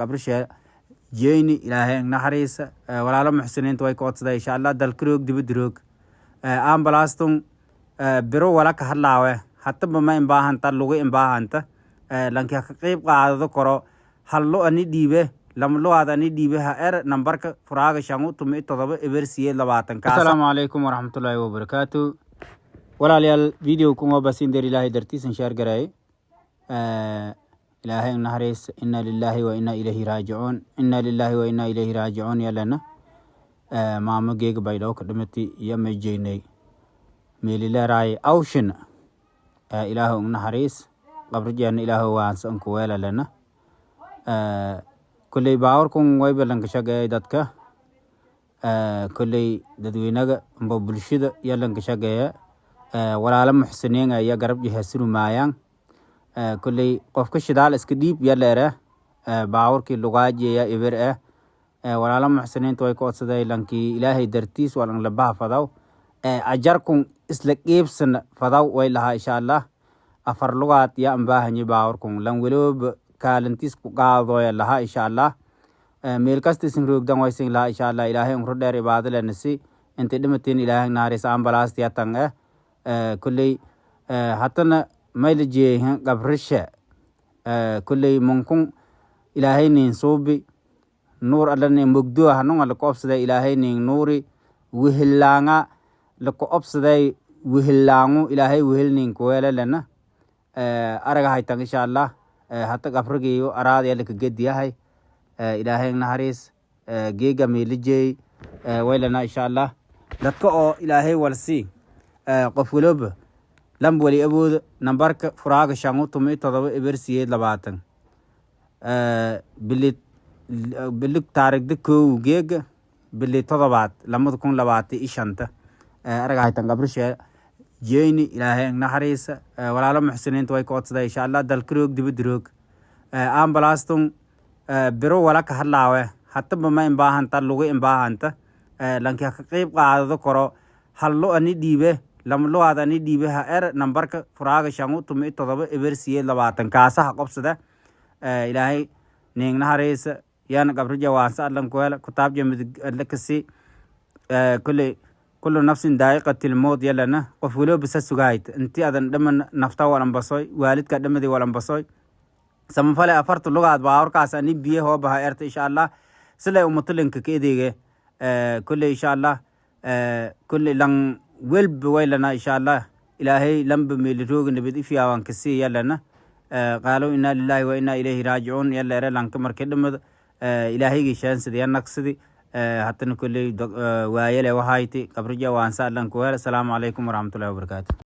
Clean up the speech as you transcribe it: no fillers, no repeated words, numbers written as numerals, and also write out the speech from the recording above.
Qabrishe jeyni, Ilaahay naxariisa. Walaalo muxsiniinta way ka codsaday, insha Allah, dalka roog, dibadda roog, ambalaastun biro wala ka hadlaawe, hataba ma imbaahanta, lugu imbaahanta. Lanki ha ka qeyb qaadado koro, hal lo ani dhiibe, lama lugaad ani dhiibe, ha er nambarka furaaga 517 0 8 20. Asalaamu calaykum waraxmatullaahi wabarakaatu. Walaalayaal, video kun oo basin der Ilaahay dartiisan share garay. Ilaahay naxariis. Inna lillahi wa inna ilayhi raajicuun, inna lillahi wa inna ilayhi raajicuun. Yalana maamo geega Baydhabo ka dhimati iyo mejeynay meelileeraay awshin. Ilaahu naxariis, qabrijeena Ilaahu waansa anku weelalena. Kulley baawarkun wayba lanka shaqeeyay dadka, kulley dadweynaga amba bulshada iyo lanka shaqeeya. Walaalo muxsiniin iyo garab jihasuru maayaan. Kulley qofka shidaal iska dhiib yaleere, baawarkii lugaajeya ibir eh. Walaalo muxsiniinta way ka codsaday, lankii Ilaahay dartiis walan labaha fadaw, ajarkun isla qeybsana fadaw, way lahaa, insha Allah, afar lugaad ya ambaahanyi baawarkun, lan welooba kaalintiis ku qaadooya lahaa, insha Allah. Meel kasta isin roogdan waysin lahaa, insha Allah, Ilaahay umro dheer ibaado lenasi, intay dhimatiin Ilaahay naharis. Ambalaasti yatan eh kulley hatana mayla jeehin qabrishe. Kulley munkun Ilaahay nin suubi nuur alla nin mugdo hanunga laka obsaday, Ilaahay nin nuuri wehillaanga laka obsaday, wehillaangu Ilaahay wehel nin kuweele lena. Araga haytan, insha Allah, hata qabrigiyo araadaya laka gediyahay. Ilaahay naxariis. Geega meelijey waylana, insha Allah, dadka oo Ilaahay walsi, qof waloba lamba wali awooda, nambarka furaaga 517 0 8 20. Bili bili taarigda 1 geega bili todobaad 2025. Araga haytan qabrishe jeyni. Ilaahay naxariisa. Walaalo muxsiniinta way ka codsaday, insha Allah, dalka roog, dibadda roog, ambalaastun biro wala ka hadlaawe, hataba ma imbaahanta, lugu imbaahanta. Lanki ha ka qeyb qaadado koro, hal lo ani dhiibe, lama lugaad ani dhiibe, ha er nambarka furaaga 517 0 8 20 kaasaha qobsada. Ilaahay ning naxariisa, yana qabrija waansa allan kuwela, kutaabja midig alla kasi. Kulley kullu nafsin daa'iqatil mowt yalana, qof waliba bisa sugaayt intii adan dhaman nafta walanbasoy, waalidka dhamadi walanbasoy. Samafale afarta lugaad baawarkaas ani biye hoobaha erta, insha Allah, silay umatulinka ka edeege. Kulley, insha Allah, kulley lan welba waylana, insha Allah, Ilaahay lamba meelirooga nabad ifyaawan kasi yalana. Qaalo inna lillahi wa inna ilayhi raajicuun yalla ere lanka markii dhamada Ilaahaygi shaansidi ya naqsidi. Hatana kulley waayale wahayti qabrija waansa allan kuweel. Asalaamu calaykum waraxmatullahi wabarakaatu.